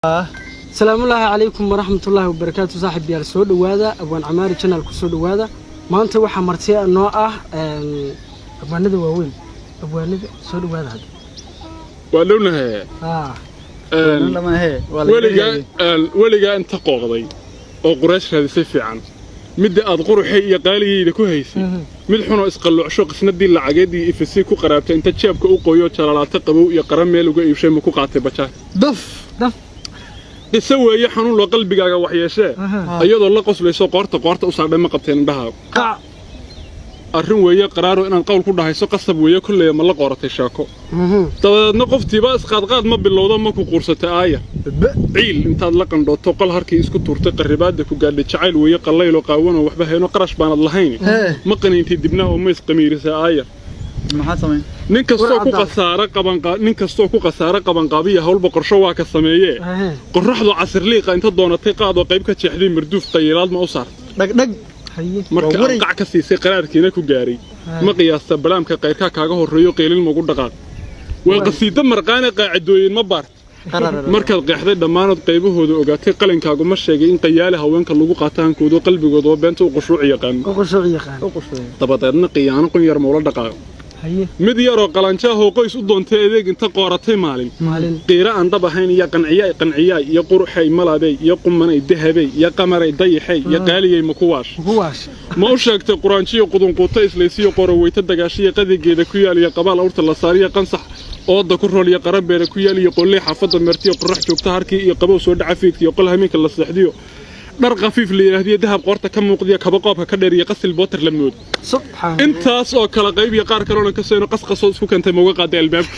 Asalaamullaahi calaykum waraxmatullaahi wabarakaatu. Saaxiib yaal, soo dhowaada. Abwaan Camaari channel ku soo dhowaada. Maanta waxaa marti noo ah abwaanada waaweyn. Abwaanada, soo dhowaada hadda. Waa dhownahay. Weligaa weligaa inta qooqday oo Quraysh raadisay fiican, midda aad quruxay iyo qaaligayda ku haysay, mid xunoo isqalluucsho qisnadii lacageed iyo ifasii ku qaraabtay, inta jeebka u qoyo jalalaata qabow iyo qara meel uga iibshay, ma ku qaatay bajaaj? Daf. Daf. Qiso weeye xanuun loo qalbigaaga waxyeeshee, iyadoo la qoslayso qoorta qoorta u saardhay, ma qabteen indhahaagu? Qac. Arrin weeye qaraaro inaad qowl ku dhahayso qasab weeye kolleya, ma la qooratay sheeko? Dabadeedna qoftiiba isqaadqaad ma bilowdo, ma ku quursatay aaya ciil intaad la qandhooto, qol harkii isku tuurtay, qarribaadda ku gaadhay, jacayl weeye qallayloo qaawanoo waxba hayno, qarash baanad lahayn, ma qaniintay dibnaha oo ma isqamiirisay aaya? Maxaa samayn? Nin kastoo ku khasaaro qabanqaa, nin kastoo ku khasaaro qabanqaabiya hawlba qorsho waa ka sameeyee, qorraxdu casirliiqa inta doonatay qaadoo qayb ka jeexday, marduuf qayilaad ma u saartay? Dhagdhag. Marka Waa wareeg. Aad qac ka siisay, qaraarkiina ku gaaray, ma qiyaasta balaamka qayrkaa kaaga horreeyo, qiilin magu dhaqaaq? Waa qasiido marqaane, qaacidooyin ma baart? Markaad qeexday dhammaanood qaybahooda ogaatay, qalinkaagu ma sheegay in qayaale haweenka lagu qaato hankoodo, qalbigooda oo beenta u qushuuci yaqaano? U qushuuc yaqaan. Dabadeedna qiyaano qun yar maula dhaqaaqo? Mid yaroo qalanjaahoo qoys u doontay adeeg, inta qooratay maalin, maalin, qiiro aan dhab ahayn iyo qanciyay qanciyay iyo quruxay malabey iyo qumanay dahabey iyo qamaray dayaxay iyo qaaliyey ma ku waash? Ugu waash. Ma u sheegtay quraanjiyo qudunquuto islaysiyo qoroweyto dagaashiyo qadigeeda ku yaal iyo qabaal awrta la saariyo qansax ooda ku rool iyo qarabeera ku yaal iyo qolley xaafadda meertiyo qorrax joogta harkii iyo qabow soo dhaca fiidka iyo qol hameenka la seexdiyo, dhar khafiif la yidhaahdiyo, dahab qoorta ka muuqdiyo, kaba qoobka ka dheer iyo qasil bootar la moodo? Subxaan. Intaas oo kala qayb iyo qaar kaloona ka soo qasqasoo isku keentay, ma uga qaaday albaabka?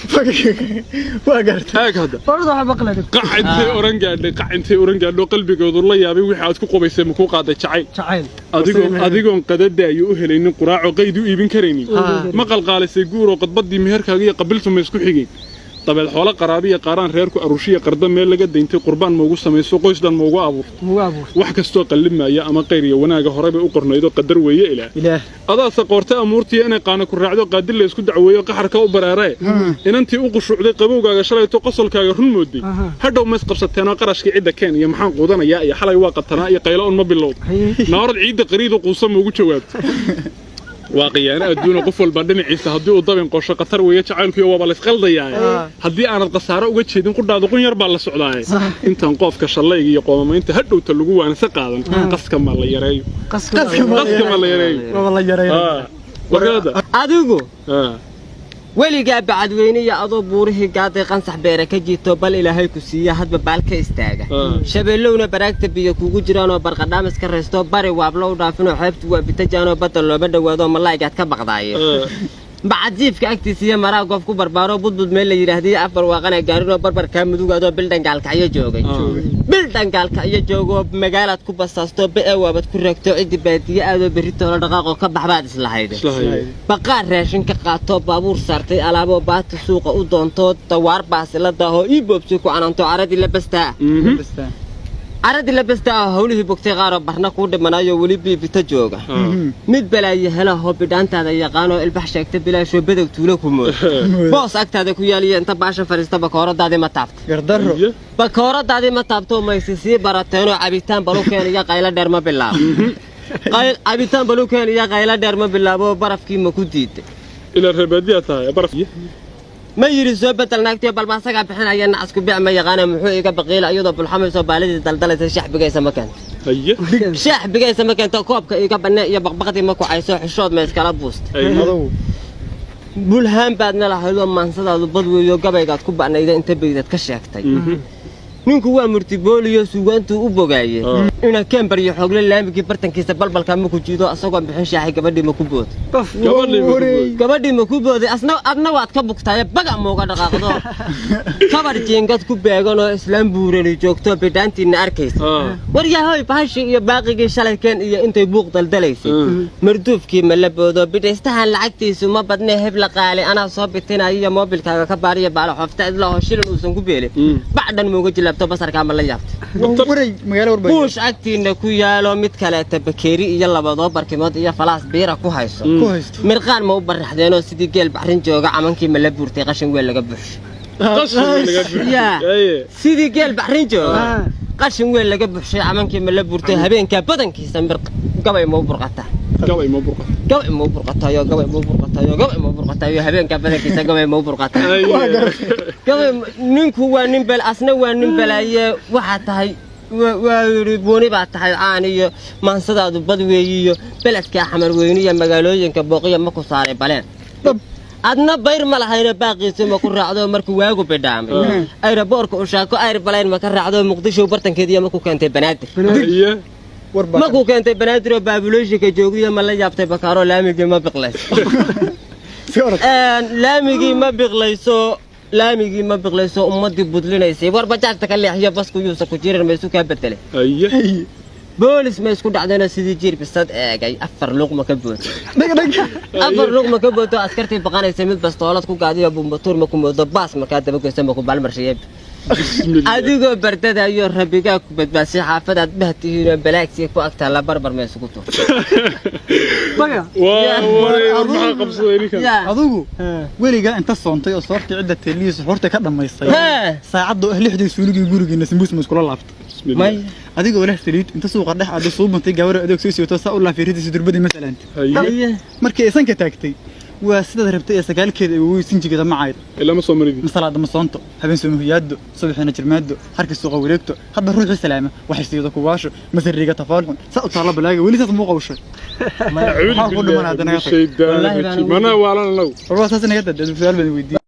Waa gartay. Eeg hadda. Horta waxa maqlay. Qac intay oran gaadhay, qac intay oran gaadho, qalbigoodu la yaabay wixii aad ku qubaysay, ma kuu qaaday jacayl? Jacayl. Adigoon qadadaayo u helaynin quraaco, qayd u iibin karaynin, ma qalqaalisay guuroo qadbadii meherkaaga iyo qabiltu ma isku xigeen? Dabeed xoolo qaraabiya qaaraan reerku arushiya qarda meel laga dayntay, qurbaan ma ugu samayso, qoys dhan ma ugu abuurto? Ugu abuurto. Wax kastoo qallimaya ama qayr iyo wanaaga horey bay u qornaydo, qadar weeye Ilaah. Ilaah. Adaase qoortay amuurtiya inay qaana ku raacdo, qaadil la isku dacweeyo, qaxarka u bareeree, inantii u qushuucday qabowgaaga shalayto, qosolkaaga run mooday, hadhow ma isqabsateenoo qarashkii cidda keen iyo maxaan quudanayaa iyo xalay waa qatanaa iyo qaylo un ma bilowd? Naarad ciidda qariidu quusa ma ugu jawaabtay? Waa khiyaano adduuna, qof walba dhinaciisa haddii uu dabin qosho, khatar weeye jacaylkuyo, waaba laysqaldayaa. Haddii aanad khasaaro uga jeedin qudhaadu, qun yar baa la socdaaye, intaan qoofka shallayga iyo qoomamaynta hadhowta lagu waanse qaadan, qaska ma la yareeyo? Qaska. Qaska ma la yareeyo? Waaba la yareeyay. Warkaada. Adigu weligaa bacadweyne iyo adoo buurihii gaaday, qansax beere ka jiito, bal Ilaahay ku siiya hadba baal ka istaaga, Shabeellowna baraagta biyo kugu jiraanoo barqadhaamis ka raysto, bari waablo u dhaafinoo xeebtu waa bitajaanoo badda looma dhowaado, malaa'igaad ka baqdaaye, bacadjiifka agtiisa iyo maraa goof ku barbaaro, budbud meel la yidhaahdiyo afar waaqana gaarinoo barbarkaa mudugaadoo bildhangaalkacyo joogay, bildhangaalkacyo joogoo magaalaad ku basaasto, be'e waabad ku raagto, ciddi baadiye aadoo berri toolo dhaqaaqoo ka baxbaad islahayd, baqaar raashin ka qaato, baabuur saartay alaaboo baati suuqa u doonto, dawaar baasila daahoo ii boobsay ku cananto, caradii la bastaa, caradii la bastaa, hawlihii bogtay qaaroo barna kuu dhimanayo, weli biibita jooga, mid balaayo helahoo bidhaantaada yaqaanoo ilbax sheegta bilaashoo bedow tuulo ku mood, boos agtaada ku yaaliyo inta baasha fadhiista, bakooradaadii ma taabta? Gardarro. Bakooradaadii ma taabto? Mayse sii barateenoo cabitaan balu keen iyo qaylo dheer ma bilaabo? Cabitaan balu keen iyo qaylo dheer ma bilaabo? Barafkii ma ku diiday? Ilaa reebaadiyaa tahay baraf. Ma yidhi soo bedel naagtiyo balma asagaa bixinaya, nacasku bic ma yaqaana, muxuu iga baqiila, iyadoo bulxamayso baalidii daldalaysa, shax bigaysa ma keento? Haye. Shax bigaysa ma keento? Koobka iga banne iyo baqbaqdii ma kucayso? Xishood ma iskala buusta? Haye. Adugu. Bulhaan baadna lahaydoo maansadaadu bad weeyo, gabaygaad ku ba'nayda inta baydaad ka sheegtay, ninku waa murtibooliyo suugaantuu u bogaaye, ina kembaryo xoogle laamigii bartankiisa balbalkaa ma ku jiido, asagoo bixin shaaxay, gabadhii ma ku booday? Gabadhii ma ku booday? Gabadhii ma ku booday? Asna adna waad ka bugtaaye, baga muuga dhaqaaqdo, kabar jiingad ku beegan oo islaam buurani joogto, bidhaantiinna arkaysa, war yahoy, bahashii iyo baaqigii shalay keen iyo intay buuq daldalaysay, marduufkii ma la boodo? Bidhaystahan lacagtiisu ma badne, hebla qaali anaa soo bitinaya iyo moobilkaaga ka baariya, baala xoofta idlaho shilin uusan ku beelin, bacdhan muuga jilaabto, basarkaa ma la yaabtay? Waray magaalo warba. Buush agtiinna ku yaalo, mid kaleeta bakeeri iyo labadoo barkimood iyo falaas biira ku hayso, ku haysto, mirqaan ma u baraxdeenoo sidii geel baxrin jooga camankii ma la buurtay, qashin weel laga buuxsho? Qashin weyn laga buuxiyey. Yaa. Haye. Sidii geel baxrin jooga, Ah. qashin weyn laga buuxshay, camankii ma la burtay? Habeenkaa badankiisa mir gabay mau burqataa. Gabay ma burqata. Gabay mau burqatayo, gabay mau burqatayo, gabay mau burqatayo, habeenkaa badankiisa gabay mau burqataa. Haye. Gabay ninku waa nin bel, asna waa nin balaaye. Waxaa tahay waa yidhi buuni baa tahay caan iyo maansadaadu bad weeyiyo beledkaa Xamar weyne iyo magaalooyinka booqiya ma ku saaray baleen? Adna bayr ma lahayno, baaqiisa ma ku raacdo? Markuu waagu bidhaamay ayraboorka Ushaako airplane ma ka raacdo? Muqdisho bartankeediya ma ku keentay Banaadir? Haye. War baa Ma ku keentay Banaadir oo baabuleeshinka joogiyo ma la yaabtay Bakaaro? Laamigii ma biqlayso? Iska orod. Laamigii ma biqlayso? Laamigii ma biqlayso? Ummadii budlinaysay war bajaajta ka leexiyo, basku yuusa ku jirin, ma isu kaa bedelay? Haye. Boolis ma isku dhacdayna? Sidii jiir bisad eegay, afar luqma ka booto. Dhag dhag. Afar luqma ka booto, askartii baqanaysa mid bastoolad ku gaadiyo, bumbatuur ma ku moodo, baas markaa dabagoysa, ma ku baalmarshiye? Bismillah. Adigoo bardadayo rabbigaa ku badbaasay, xaafadaad bahtihiinoo balaagsiga ku agtaalla barbar ma isugu tuur? Baga. Waa waray, war maxaa qabsaday ninkan? Yaa. Adigu weligaa inta soontay oo soortii cidda teeliyo suxuurta ka dhammaystay, Hee. saacadda oo 6dii suuligii gurigiina sambuus ma iskula laabtay? Bismillah. May. Adigoo leh saliid, inta suuqa dhex aado suubantay gaawara adeeg soo siyoto, saa u laafeeradiisa durbadii masalan. Haye. Haye. Markii ay sanka taagtay waa sidaad rabtay ee sagaalkeeda ay wowi sinjigeeda macayd. Ilaa ma soo maridin. Masalaada ma soonto, habeen soo muhiyaado, subaxiina jirmaado, harkii suuqa wareegto, hadda ruuxii salaama waxay siido kuwaasho masariga tafaalxun saa u taalla balaaga weli saas muu qawshay. Acuudu Maxaa ku dhiman billahi haddana min ka tag. shaydaani Wallaahi baan rajiim. Mana waalan anagu. War waa saas inaga dad su'aal baan weydiiyey.